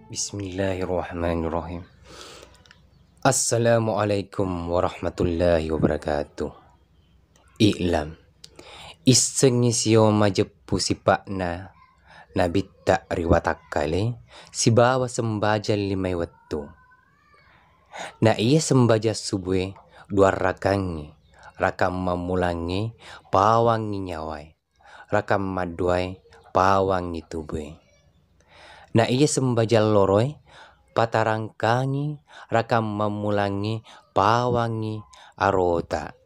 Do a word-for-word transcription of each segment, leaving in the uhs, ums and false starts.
Bismillahirrahmanirrahim. Assalamualaikum warahmatullahi wabarakatuh. I'lam. Issengngi sio majeppu sipa'na Nabitta ri watakkale sibawa sembajang limai wettu. Na iya sembajang subue duarrakangngi, rakang mammulangnge pawangngi nyawae, rakang madduae pawangngi tubue. Na iya sembajang loroe patarangkangi, rakang mammulangnge pawangngi arota,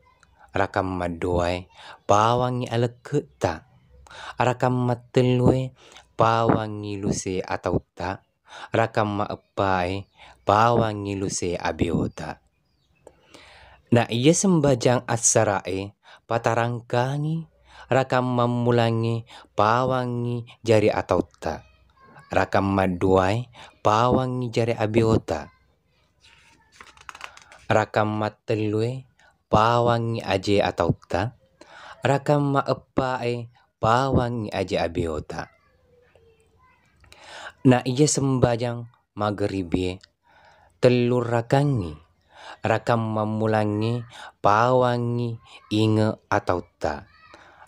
rakang madduae pawangngi alekke'ta, rakang mattellue pawangngi luse atautta, rakang maeppae pawangngi luse abiota. Na iya sembajang assara'e patarangkangi, rakang mammulangnge pawangngi jari atautta, rakang madduae pawangngi jari abiota, rakang mattellue pawangngi aje atautta, rakang maeppae pawangngi aje abiota. Na iya sembajang mageribie tellurrakangngi, rakang mammulangnge pawangngi inge atautta,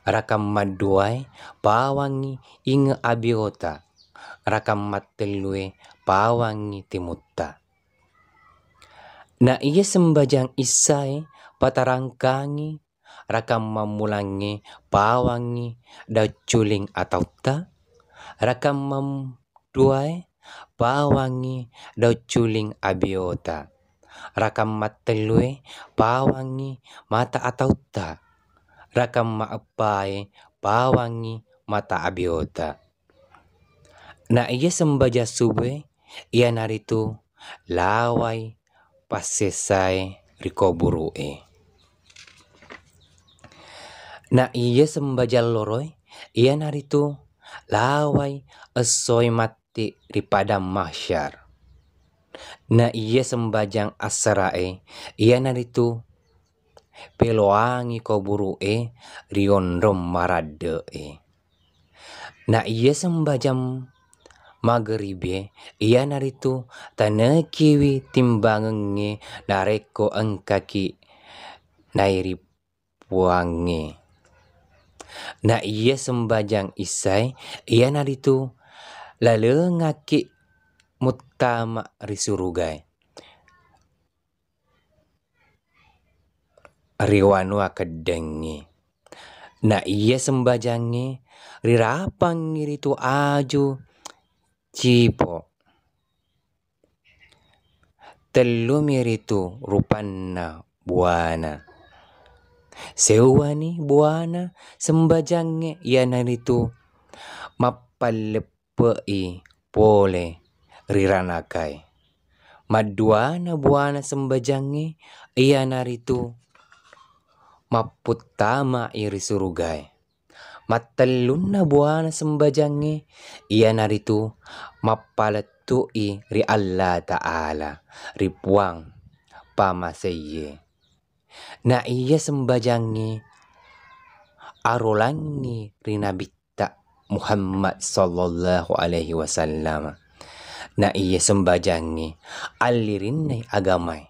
rakang madduae pawangngi inge abiota, rakang mattellue pawangngi timutta. Na iya sembajang issae patarangkangi, rakang mammulangnge pawangngi daucculing atautta, rakang madduae pawangngi daucculing abiota, rakang mattellue pawangngi mata atautta, rakang maeppae pawangngi mata abiota. Na iya sembajang subue iyanaritu lawai passessae ri koburu'e. Na iya sembajang loroe iyanaritu lawai essoe matti ri padang mahsyar. Na iya sembajang assara'e iyanaritu peloangi koburu'e ri onrong maradde'e. Na iya sembajang mageribie iyanaritu tanekiwi timbangengnge narekko engkaki nairi puangnge. Na iya sembajang issae iyanaritu lalengakki muttama ri surugae ri wanua keddengnge. Na iya sembajangnge rirapangngi ritu aju cipo. Tellumi ritu rupanna buana. Seuwani buana sembajangnge iyanaritu mappalleppe'i pole ri ranakae. Madduana buana sembajangnge iyanaritu mapputtama'i ri surugae. Mattellunna buana sembajangnge iyanaritu mappalettu'i ri Allah Ta'ala, ri Puang pamaseiye. Na iya sembajangnge arolangngi ri Nabitta Muhammad sallallahu alaihi wasallam. Na iya sembajangnge allirinnai agamae,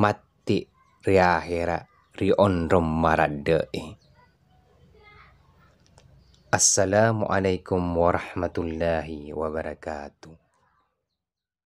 matti ri ahera ri onrong maradde'e. Assalamualaikum warahmatullahi wabarakatuh.